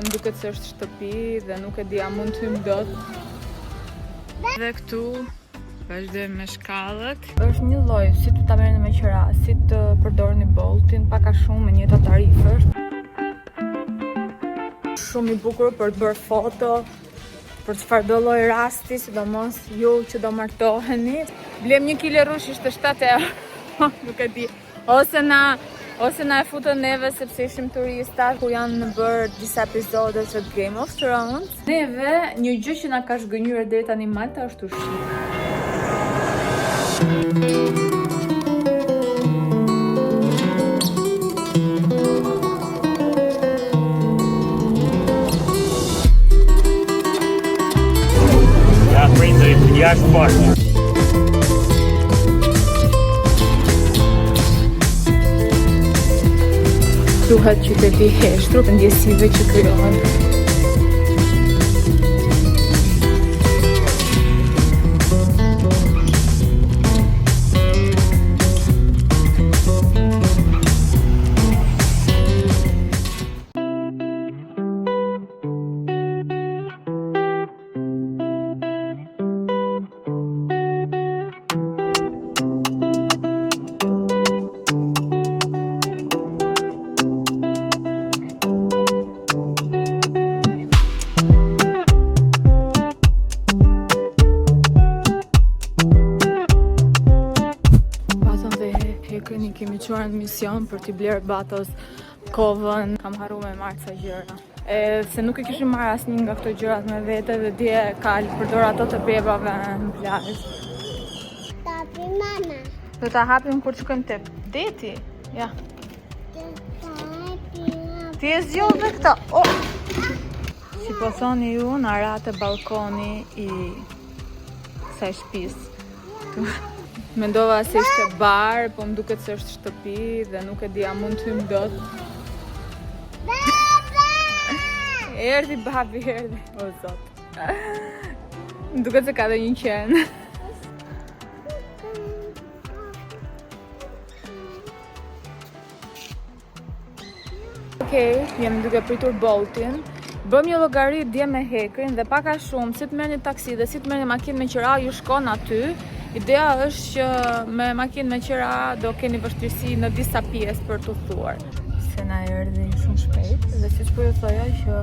Më duket se është shtëpi dhe nuk e di a mund të hym dot. Dhe këtu vazhdojmë me shkallët. Është një lloj si të ta merrni me qira, si të përdorni Boltin, pak a shumë me njëjta tarifë është. Shumë i bukur për të bërë foto, për çfarë do lloj rasti, sidomos ju që do martoheni. Blem një kile rrush ishte 7 euro. nuk e di. Ose na ose na e futën neve sepse ishim turista ku janë bërë disa episode të Game of Thrones. Neve një gjë që na ka zhgënjyer deri tani Malta është ushqimi. Ja, prindrit, jashtë fort. Quhet qyteti i heshtur, ndjesive që krijohen. Baton dhe Hekrin i kemi çuar në mision për t'i blerë Batos kovën. Kam harru me marrë ca gjëra. E, se nuk e kishim marrë asnjë nga këto gjërat me vete dhe dje ka përdor ato të bebave në plazh. Tapi mama. Do ta hapim kur të shkojmë te deti. Ja. Tapi mama. Ti e zgjodhe këto. Oh! Si po thoni ju, na ra te balkoni i kësaj shtëpisë. Mendova se ishte bar, po më duket se është shtëpi dhe nuk e di a mund të hym dot. Baba! Erdhi babi, erdhi. O zot. Më duket se ka dhe një qen. Okej, jemi duke pritur Boltin. Bëm një llogari dje me Hekrin dhe pak a shumë, si të merrni taksi dhe si të merrni makinë me qira, ju shkon aty. Ideja është që me makinë me qira do keni vështirësi në disa pjesë për të udhëtuar. Se na erdhi shumë shpejt dhe siç po ju thoja që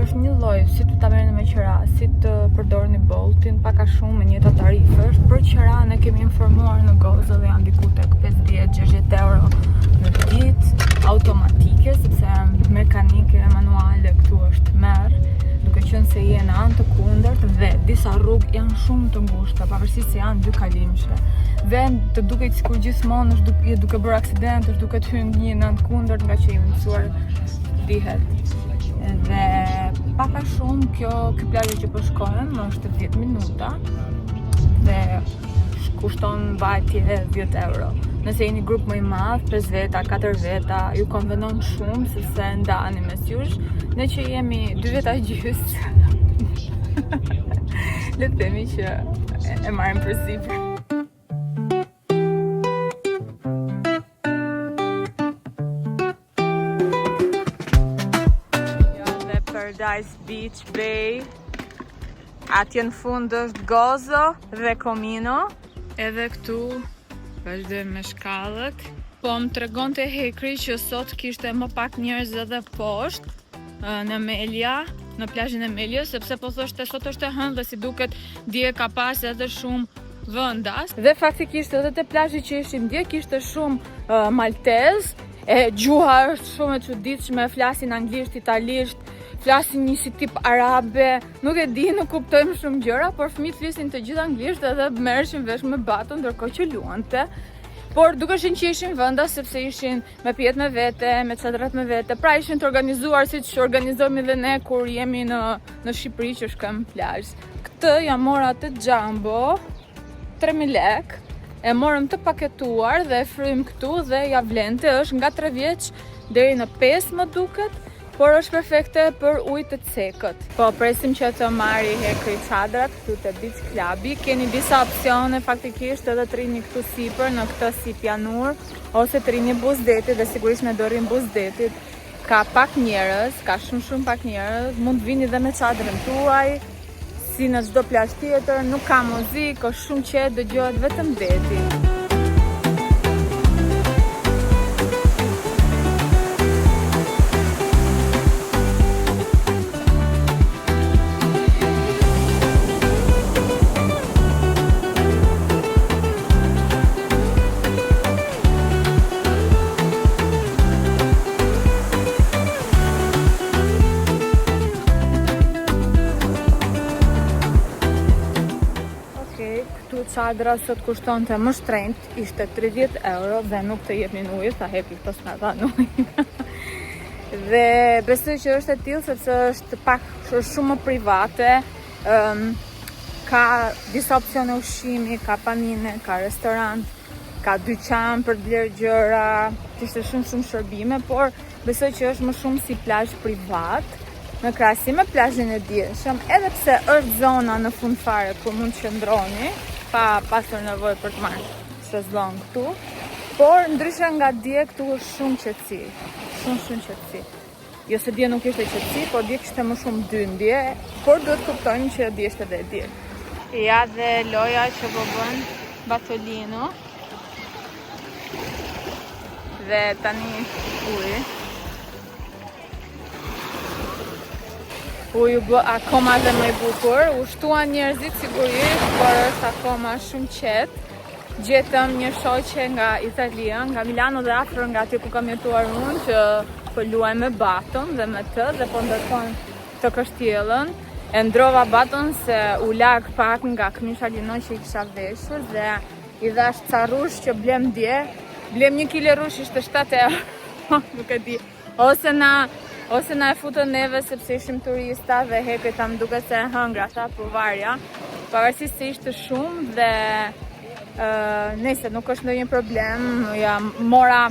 është një lloj si të ta merrni me qira, si të përdorni Boltin, pak a shumë me njëjta tarifë është. Për qira ne kemi informuar në Gozo dhe janë diku tek 50-60 euro në ditë automatike, sepse mekanike manuale këtu është merr, duke qenë se je në anë të kundërt dhe disa rrugë janë shumë të ngushta, pavarësisht se janë dy kalimshe. Dhe të duket sikur gjithmonë është duke, je duke bërë aksident, është duke të hyrë një në anë të kundërt nga që jemi mësuar dihet. Dhe pak a shumë kjo ky plazh që po shkojmë është 10 minuta dhe kushton vajtje 10 euro. Nëse jeni grup më i madh, 5 veta, 4 veta, ju konvenon shumë sepse ndani mes jush. Ne që jemi 2 veta gjys. Le të themi që e marrim përsipër. Ja dhe Paradise Beach Bay. Atje në fund është Gozo dhe Comino. Edhe këtu vazhdojmë me shkallët. Po më tregonte Hekri që sot kishte më pak njerëz edhe poshtë në Melia, në plazhin e Meliës, sepse po thoshte sot është e hënë dhe si duket dje ka pas edhe shumë vendas. Dhe faktikisht edhe te plazhi që ishim dje kishte shumë uh, maltez, e gjuha është shumë e çuditshme, flasin anglisht, italisht, flasin një si tip arabe, nuk e di, nuk kuptojmë shumë gjëra, por fëmijët flisin të gjithë anglisht edhe merreshin vesh me Baton ndërkohë që luante. Por dukeshin që ishin vendas sepse ishin me pijet me vete, me çadrat me vete, pra ishin të organizuar siç organizohemi dhe ne kur jemi në në Shqipëri që shkojmë në plazh. Këtë ja mora te Jumbo 3000 lek. E morëm të paketuar dhe e frym këtu dhe ja vlente, është nga 3 vjeç deri në 5 më duket, por është perfekte për ujë të cekët. Po presim që të marri Hekri çadrat këtu te Beach Clubi. Keni disa opsione faktikisht edhe të rrini këtu sipër në këtë si pjanur ose të rrini buzë detit dhe sigurisht ne do rrim buzë detit. Ka pak njerëz, ka shumë shumë pak njerëz, mund të vini dhe me çadrën tuaj, si në çdo plazh tjetër, nuk ka muzikë, është shumë qetë, dëgjohet vetëm deti. Okej, këtu çadra sot kushtonte më shtrenjtë, ishte 30 euro dhe nuk të jepnin ujë, tha Hepi këto s'na dhanë ujë. dhe besoj që është e tillë sepse është pak është shumë më private, um, ka disa opsione ushqimi, ka panine, ka restorant, ka dyqan për të blerë gjëra, kishte shumë shumë shërbime, por besoj që është më shumë si plazh privat në krahasim me plazhin e djeshëm, edhe pse është zona në fund fare ku mund të qëndroni, pa pasur nevojë për të marrë shezlong këtu, por ndryshe nga dje këtu është shumë qetësi, shumë shumë qetësi. Jo se dje nuk ishte qetësi, por dje kishte më shumë dyndje, por duhet kuptojmë që dje ishte dhe dje. Ja dhe loja që po bën Batolino. Dhe tani uji. Uji u bë akoma dhe më i bukur. U shtuan njerëzit sigurisht, por është akoma shumë qetë. Gjetëm një shoqe nga Italia, nga Milano dhe afër nga aty ku kam jetuar unë, që po luaj me Baton dhe me të dhe po ndërtojmë të kështjellën. E ndrova Baton se u lag pak nga këmisha lino që i kisha veshur dhe i dhash ca rrush që blem dje. Blem një kile rrush ishte 7 euro, nuk e di. Ose na ose na e futën neve sepse ishim turista dhe Hepi tha më duket se e hëngra, tha po varja. Pavarësisht se ishte shumë dhe uh, nëse nuk është ndonjë problem, ja mora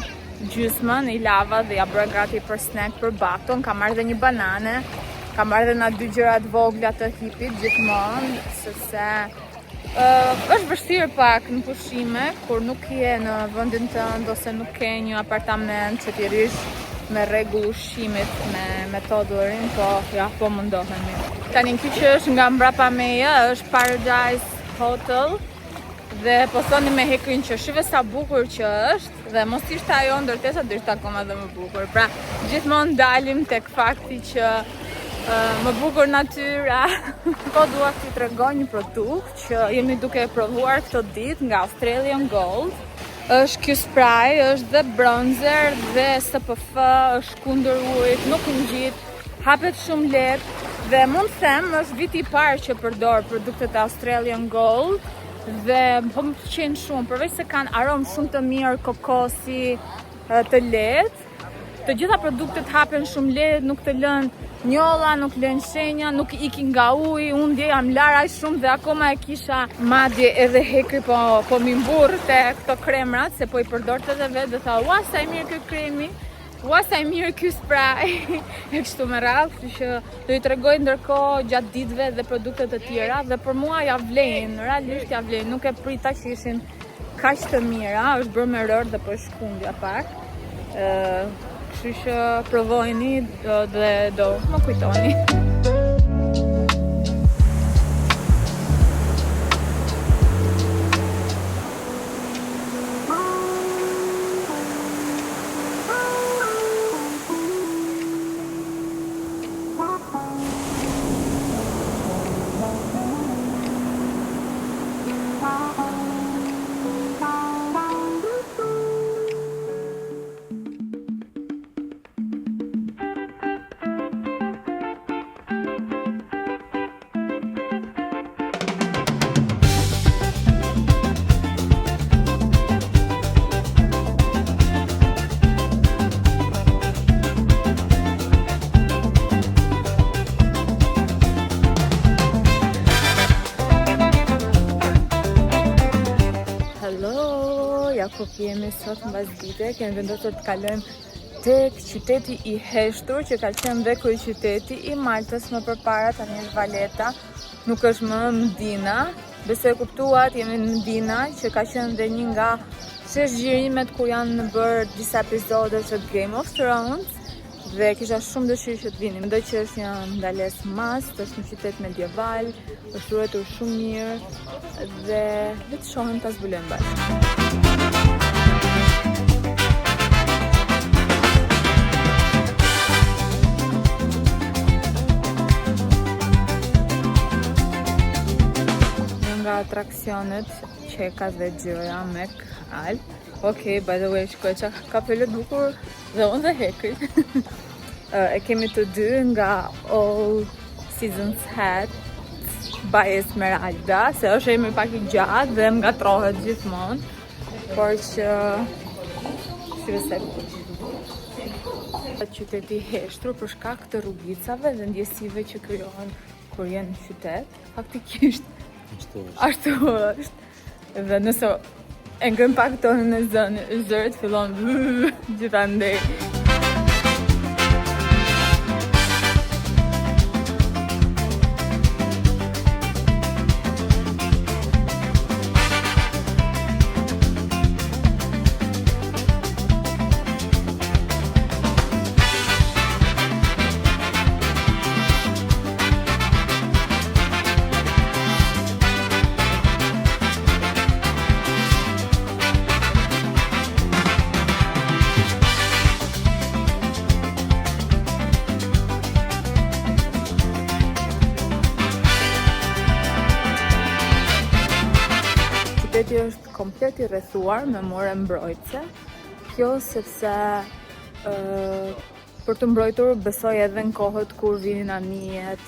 gjysmën, i lava dhe ja bëra gati për snack për Baton, kam marrë dhe një banane, kam marrë dhe na dy gjëra të vogla të hipit gjithmonë, sepse Uh, është vështirë pak në pushime kur nuk je në vendin tënd ose nuk ke një apartament që t'i rrish me rregull ushqimit me me toddlerin, po ja, po mundohemi. Tani ky që është nga mbrapa meje është Paradise Hotel dhe po thonim me Hekrin që shive sa bukur që është dhe mos ishte ajo ndërtesa do ishte akoma dhe më bukur. Pra, gjithmonë dalim tek fakti që më bukur natyra. Po dua t'ju tregoj një produkt që jemi duke e provuar këto ditë nga Australian Gold. Është ky spray, është dhe bronzer dhe SPF, është kundër ujit, nuk ngjit, hapet shumë lehtë dhe mund të them është viti i parë që përdor produktet e Australian Gold dhe po më pëlqejnë shumë, përveç se kanë aromë shumë të mirë kokosi të lehtë, Të gjitha produktet hapen shumë lehtë, nuk të lënë njolla, nuk lënë shenja, nuk ikin nga uji. Unë dje jam larë aq shumë dhe akoma e kisha madje edhe Hekri po po mi mburrte këto kremrat se po i përdorte edhe vetë dhe tha, "Ua sa i mirë ky kremi." Ua sa i mirë ky spray. e kështu me radhë, kështu që do ju tregoj ndërkohë gjatë ditëve dhe produkte të tjera dhe për mua ja vlejnë, realisht ja vlejnë. Nuk e prita që ishin kaq të mira, është bërë me rërë dhe po e shkundja pak. Ë, kështu që provojini dhe do më kujtoni. Hello, ja ku jemi sot mbas dite, kemi vendosur të kalojmë tek qyteti i heshtur që ka qenë dhe kryeqyteti i Maltës më përpara, tani është Valeta, nuk është më Mdina. Besoj e kuptuat, jemi në Mdina, që ka qenë dhe një nga sheshxhirimet ku janë bërë disa episode të Game of Thrones. Dhe kisha shumë dëshirë që të vinim. Mendoj që është një ndalesë must, është një qytet medieval, është ruajtur shumë mirë dhe le të shohim ta zbulojmë bashkë. Një nga atraksionet që e ka dhe gjëra me kal. Okej, by the way, shikoj që kapele bukur dhe unë dhe Hekri. E kemi të dy nga All Seasons Hat by Esmeralda, se është emri pak i gjatë dhe më ngatrohet gjithmonë, por që shive se qyteti i heshtur për shkak të rrugicave dhe ndjesive që krijohen kur je në qytet. Faktikisht Ashtu është. ashtu është. Dhe nëse e ngrëm pak tonin e zënë, zërit fillon gjithandej. Qyteti është komplet i rrethuar me mure mbrojtëse. Kjo sepse ë për të mbrojtur besoj edhe në kohët kur vinin anijet,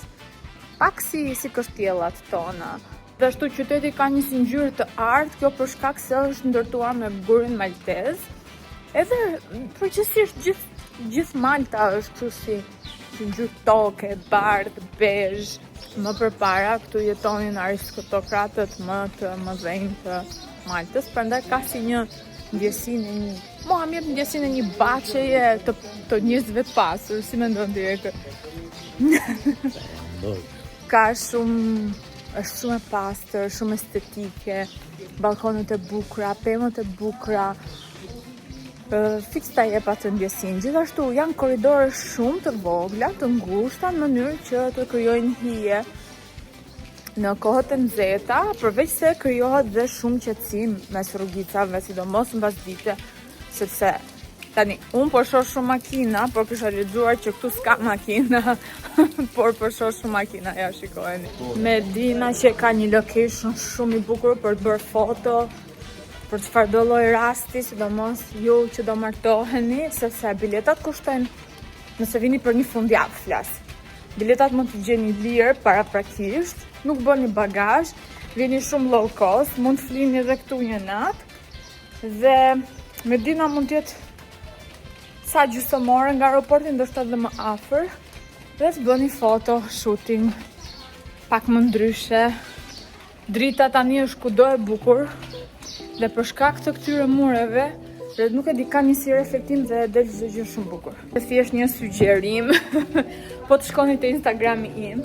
pak si si kështjellat tona. Gjithashtu qyteti ka një si ngjyrë të artë, kjo për shkak se është ndërtuar me gurin maltez. Edhe përgjithsisht gjithë gjithë Malta është kështu si si ngjyrë toke, bardh, bezh. Më përpara këtu jetonin aristokratët më të mëdhenj të Maltës, prandaj ka si një ndjesinë e një Mua më jep ndjesinë e një bahçeje të të njerëzve të pasur, si mendon ti Eke? Ndoj. Ka shumë është shumë e pastër, shumë estetike, balkonet e bukura, pemët e bukura. Fiks ta jep atë ndjesinë. Gjithashtu janë korridore shumë të vogla, të ngushta në mënyrë që të krijojnë hije në kohët e nxehta, përveç se krijohet dhe shumë qetësi mes rrugicave, sidomos mbas dite, sepse tani un po shoh shumë makina, por kisha lexuar që këtu s'ka makina, por po shoh shumë makina, ja shikojeni. Medina që ka një location shumë i bukur për të bërë foto, për çfarë do lloj rasti, sidomos ju që do martoheni, sepse biletat kushtojnë nëse vini për një fundjavë flas. Biletat mund të gjeni lirë paraprakisht, nuk bëni bagazh, vini shumë low cost, mund të flini edhe këtu një natë. Dhe Medina mund të jetë sa gjysmore nga aeroporti, ndoshta edhe më afër. Dhe të bëni foto, shooting, pak më ndryshe. Drita tani është kudo e bukur dhe për shkak të këtyre mureve, dhe nuk e di ka një si reflektim dhe del çdo gjë shumë bukur. Thjesht një sugjerim. po të shkoni te Instagrami im,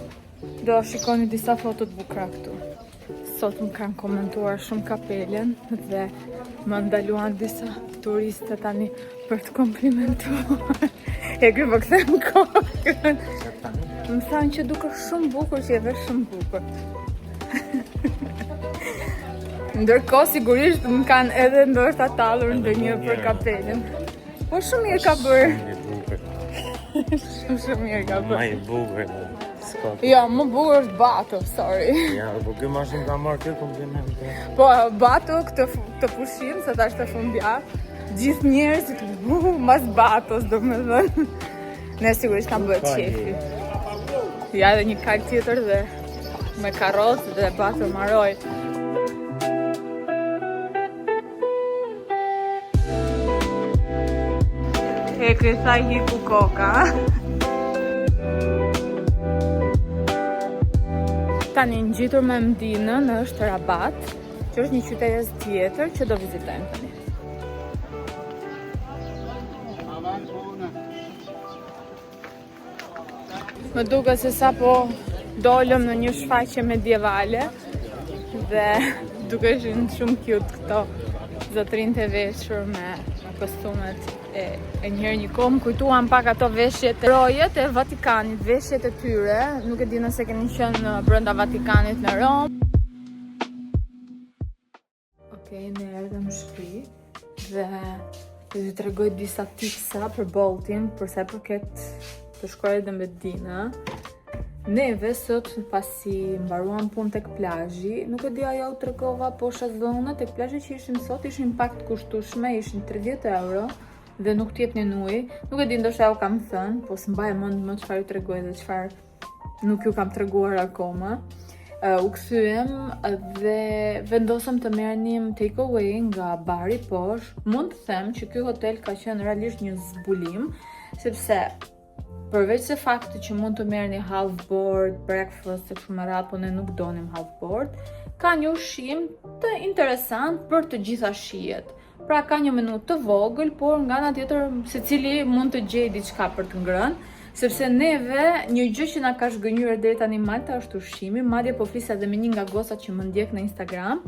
do shikoni disa foto të bukura këtu. Sot më kanë komentuar shumë kapelen dhe më ndaluan disa turiste tani për të komplimentuar. E kry po kthem kokën. Më thanë që duke shumë bukur, që e vesh shumë bukur. Ndërkohë sigurisht më kanë edhe ndoshta tallur ndonjë për kapelen. Po shumë mirë ka bërë. Shumë i bukur. Shumë shumë mirë ka Ma bërë. i bukur. S'ka. Jo, më bukur është Bato, sorry. Ja, po ky më shumë ka marrë këtë kompliment. Po Bato këtë këtë pushim, se tash të fundjavë, gjithë njerëzit uh, mas Batos, do me thënë. Ne sigurisht na bëhet qefi. Ja edhe një kal tjetër dhe me karrocë dhe Bato maroj. Hekri tha hiku koka. Tani ngjitur me Mdinën është Rabat, që është një qytet tjetër që do vizitojmë tani. Më duket se sa po dolëm në një shfaqje medievale dhe dukeshin shumë cute këto zotrinjtë e veshur me kostumet e E, e njëherë një kohë më kujtuan pak ato veshjet e rojet e Vatikanit, veshjet e tyre, nuk e di nëse keni qenë brenda Vatikanit në Romë. Okej, ne erdhëm në shtëpi dhe do t'ju tregoj disa tipsa për Boltin, për sa i përket të shkuarit në Medina. Neve sot pasi mbaruam punë tek plazhi, nuk e di a ja u tregova, po shezlonët tek plazhi që ishim sot ishin pak të kushtueshme, ishin 30 euro dhe nuk t'jepnin ujë. Nuk e di ndoshta u kam thënë, po s'mbaj mend më çfarë ju tregoj dhe çfarë nuk ju kam treguar akoma. U kthyem dhe vendosëm të merrnim take away nga bari poshtë. Mund të them që ky hotel ka qenë realisht një zbulim, sepse përveç se faktit që mund të merrni half board, breakfast e kështu me radhë, po ne nuk donim half board, ka një ushqim të interesant për të gjitha shijet. Pra ka një menu të vogël, por nga ana tjetër secili mund të gjejë diçka për të ngrënë, sepse neve një gjë që na ka zhgënjyer deri tani Malta është ushqimi, madje po flisja edhe me një nga gocat që më ndjek në Instagram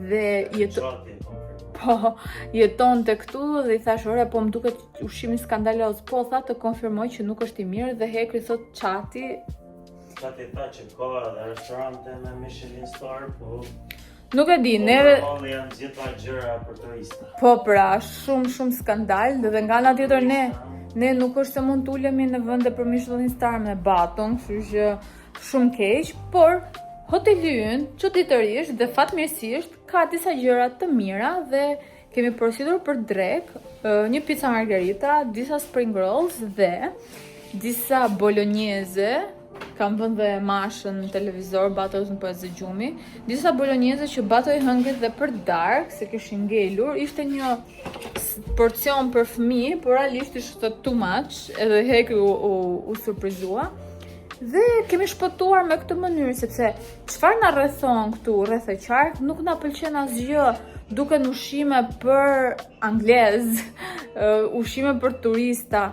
dhe jeto Zoti, konfirmoj. Po, jetonte këtu dhe i thash, ore, po më duket ushqimi skandaloz. Po, tha të konfirmoj që nuk është i mirë dhe Hekri thot çati. Çati tha që ka edhe restorante me Michelin star, po Nuk e di, neve Overall janë gjitha gjëra për turista. Po pra, shumë shumë skandal dhe nga ana tjetër ne nuk është se mund të ulemi në vende për Michelin star me baton, kështu që shumë keq, por hoteli ynë çuditërisht dhe fatmirësisht ka disa gjëra të mira dhe kemi porositur për drek një pizza margherita, disa spring rolls dhe disa bolognese. Kam vënë dhe mashën në televizor, Bato nuk po e zë gjumi. Disa bolognese që Bato i hëngrit dhe për darkë, se kishin ngelur, ishte një porcion për fëmijë, por realisht ishte too much, edhe Hekri u surprizua. Dhe kemi shpëtuar me këtë mënyrë, sepse çfarë na rrethon këtu rreth e qark, nuk na pëlqen asgjë, duken ushqime për anglez, ushqime për turista.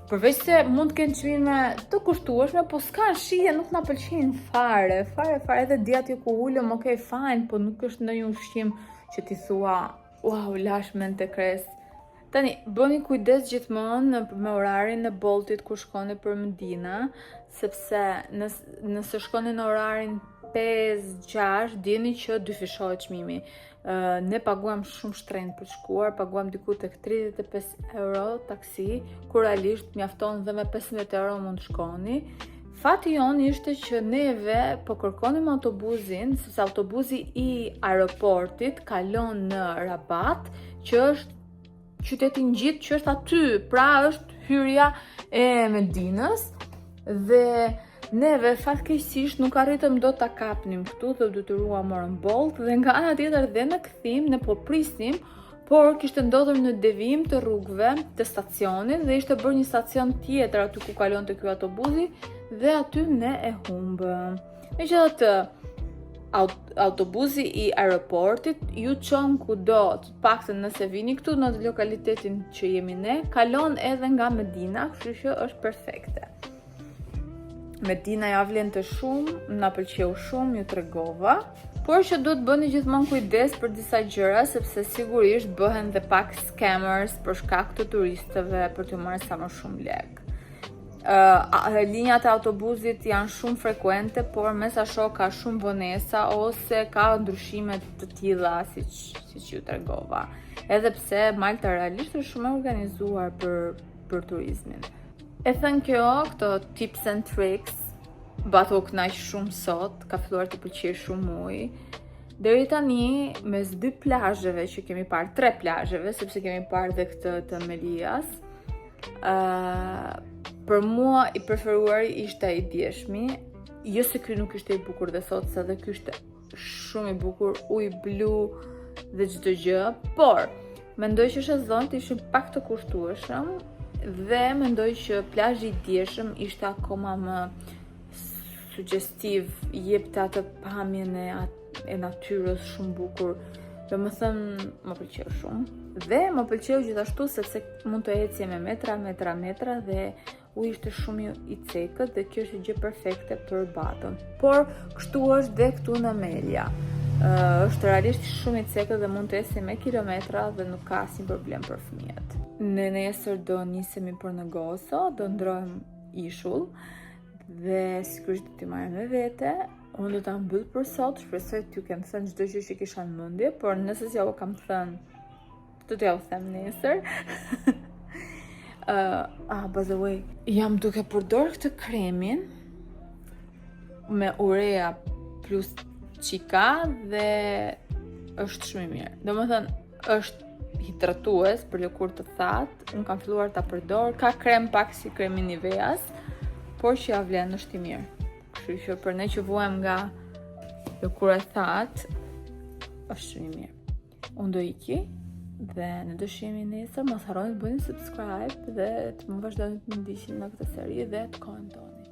Përveç se mund të kenë çmime të kushtueshme, po s'kan shije, nuk na pëlqejnë fare, fare, fare. Edhe di aty ku ulëm, okay, fine, po nuk është ndonjë ushqim që ti thua, wow, lash mend të kres. Tani, bëni kujdes gjithmonë me orarin e Boltit kur shkoni për Medina, sepse nëse shkoni në orarin 5-6, dini që dyfishohet çmimi. Ne paguam shumë shtrenjtë për të shkuar, paguam diku tek 35 euro taksi, kur realisht mjafton dhe me 15 euro mund të shkoni. Fati jon ishte që neve po kërkonim autobuzin, sepse autobuzi i aeroportit kalon në Rabat, që është qyteti ngjit që është aty, pra është hyrja e Medinës dhe neve fatkeqësisht nuk arritëm dot ta kapnim këtu dhe u detyruam morëm Bolt dhe nga ana tjetër dhe në kthim ne po prisnim, por kishte ndodhur në devijim të rrugëve të stacionit dhe ishte bërë një stacion tjetër aty ku kalonte ky autobuzi dhe aty ne e humbëm. Megjithatë, autobuzi i aeroportit ju çon kudo, të paktën nëse vini këtu në lokalitetin që jemi ne, kalon edhe nga Medina, kështu që është perfekte. Medina ja vlen të shumë, na pëlqeu shumë, ju tregova. Por që duhet bëni gjithmonë kujdes për disa gjëra, sepse sigurisht bëhen dhe pak scammers për shkak të turistëve për t'ju marrë sa më shumë lek. Linjat e autobuzit janë shumë frekuente, por me sa shoh ka shumë vonesa ose ka ndryshime të tilla siç ju tregova. Edhe pse Malta realisht është shumë e organizuar për turizmin. E thënë kjo, këto tips and tricks, Bato u kënaq shumë sot, ka filluar të pëlqej shumë ujë. Deri tani, mes dy plazheve që kemi parë, tre plazheve, sepse kemi parë dhe këtë të Melias, për mua i preferuari ishte ai djeshmi. Jo se ky nuk ishte i bukur dhe sot, se edhe ky ishte shumë i bukur, ujë blu dhe çdo gjë, por mendoj që shezlonët ishin pak të kushtueshëm dhe mendoj që plazhi i djeshëm ishte akoma më sugjestiv, jepte atë pamjen e natyrës shumë bukur. Do më thënë, më pëlqeu shumë. Dhe më pëlqeu gjithashtu sepse mund të ecje me metra, metra, metra dhe uji ishte shumë i cekët dhe kjo është gjë perfekte për Baton. Por kështu është dhe këtu në Melia. Është realisht shumë i cekët dhe mund të ecni me kilometra dhe nuk ka asnjë problem për fëmijët. Ne nesër do nisemi për në Gozo, do ndrojmë ishull dhe sigurisht do t'i marrim me vete. Unë do ta mbyll për sot, shpresoj t'ju kem thënë çdo gjë që kisha në mendje, por nëse s'ja u kam thënë, do t'ja u them nesër. Ah, by the way, jam duke përdor këtë kremin me urea plus cica dhe është shumë i mirë. Do më thënë, është hidratues për lëkurë të thatë. Unë kam filluar ta përdor. Ka krem pak si kremi Niveas, por që ja vlen, është i mirë. Kështu që për ne që vuajmë nga lëkura e thatë, është shumë i mirë. Unë do iki dhe në do shihemi nesër, mos harroni të bëni subscribe dhe të më vazhdoni të më ndiqni në këtë seri dhe të komentoni.